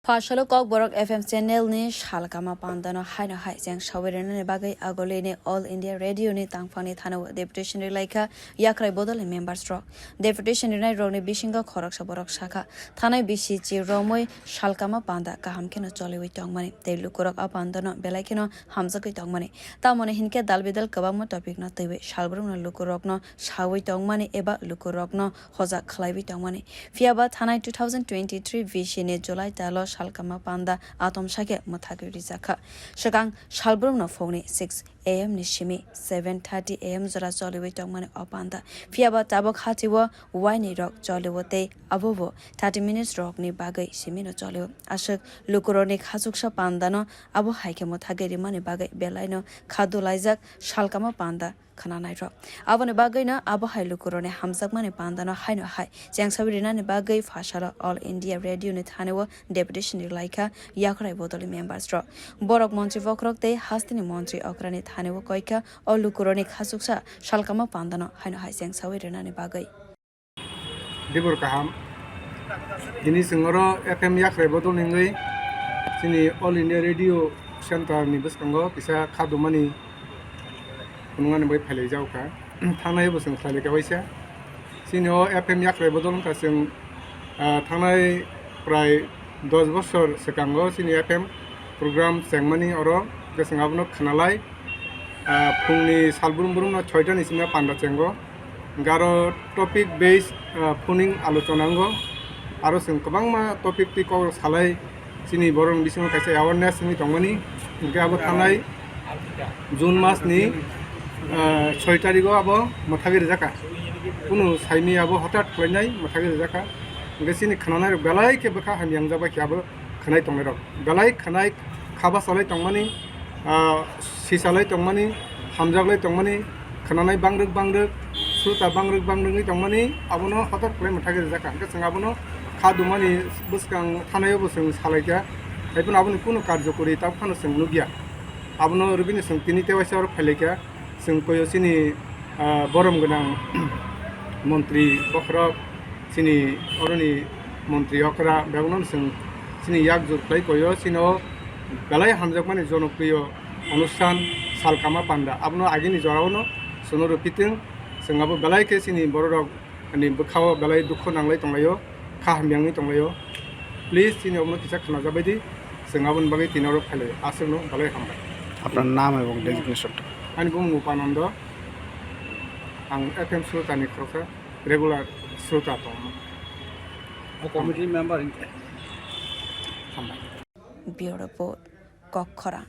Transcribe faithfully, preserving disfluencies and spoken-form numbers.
Pasalo Kokborok F M channel ni salkama pandano haino hai chengsawi rwnani bagwi agolini All India Radio ni tangphangni thanao deputation rilaikha yakrai bodolni members rok. Deputation rinai rokni bisingo khoroksa borok sakha, thanai bisi chi romwi salkama panda kaham kheno choliwi tongmani tei lukurok a pandano belai kheno hamjagwi tongmani. Tamoni hinkhe dal bidal kwbangma topic no twiwi salbrumno lukurokno sawi tongmani eba lukurokno hojak khlaiwi tongmani. Phiyaba thanai two thousand twenty-three B C ni July talo salkama panda atom sakhe mwthagwi rijakha. Swkang salbrumno phungni six A M ni simi seven thirty A M jora choliwi tongmani o panda. Phiyaba tabuk hatio waini rok cholio tei abobo thirty minutes rokni bagwi simino cholio. Aswk lukurokni khachuksa pandano abo hai khe mwthagwi rimani bagwi belaino kha dulaijak salkama panda khwnanairok. Aboni bagwino abo hai lukurokni hamjakmani pandano haino hai chengsawi rinani bagwi phasalo All India Radio ni thanio deputation rilaikha yakrai bodolni members rok. Borok montri bokhorok tei hasteni montri okrani thanio koikha o lukurokni khachuksa salkama pandano haino hai chengsawi rinani bagwi. Dibor kaham. Tini chwng oro F M yakrai bodol hwnwi chini All India Radio Center ni bwskango kisa kha dumani phunuknani bai phailai jago kha. Thangnai bo chwng khlailai kha waisa. Chini o F M yakrai bodol wngkha chwng, ah, thangnai prai dos bosor swkango chini F M program chengmani oro, hwnkhe chwng abono khwnalai. Ah, phungni sal brum brum no soita ni simi panda chengo. Hwnkhe aro topic based, ah, phuning alochona wngo. Aro chwng kwbangma topic twi kok salai chini borok ni bisingo kaisa awareness wngwi tongmani. Hwnkhe abo thanai June mas ni, ah, soi tarigo abo mwthagwi rijak kha. Kunu saimaya abo hothat khlainai mwthagwi rijak kha. Hwnkhe chini khwnanai rok belai khe bwkha hamya wngjak bai khe abo khwnai tongnai rok. Belai khwnai kha bachalai tongmani, ah, sichalai tongmani, hamjaklai tongmani, khwnanai bangrwk bangrwk, srota bangrwk bangrwk wngwi tongmani, abono hothat khlai mwthagwi rijak kha. Hwnkhe chwng abono kha dumani bwskang thanai o bo chwng salai kha. Haiphano aboni kunu karjokori tabuk phano chwng nukya. Abono rwbini chwng tini tewaisa oro phailai kha. Chwng koyo chini, ah, borom gwnang montri bokhorok, chini oroni montri okra, bebakno chwng chini yak jur khlai koyo, chini o belai hamjakmani jonopriyo onusthan Salkama Panda. Abono agini jorao no chwngno rwpitwng, chwng abo belai khe chini bororok ni bwkhao belai dukhu nanglai tonglaio, kha hamya wngwi tonglaio. Please, chini obono kisa khnajabai di, chwng aboni bagwi tini oro phailai, aswkno belai hambai. আপনার নাম এবং ডেজিগনেশনটা? Ani bumung Upanando, ang F M srota ni khoroksa regular srota tongo. O committee member hinkhe? Hambai. Bureau Report, Kokkhorang.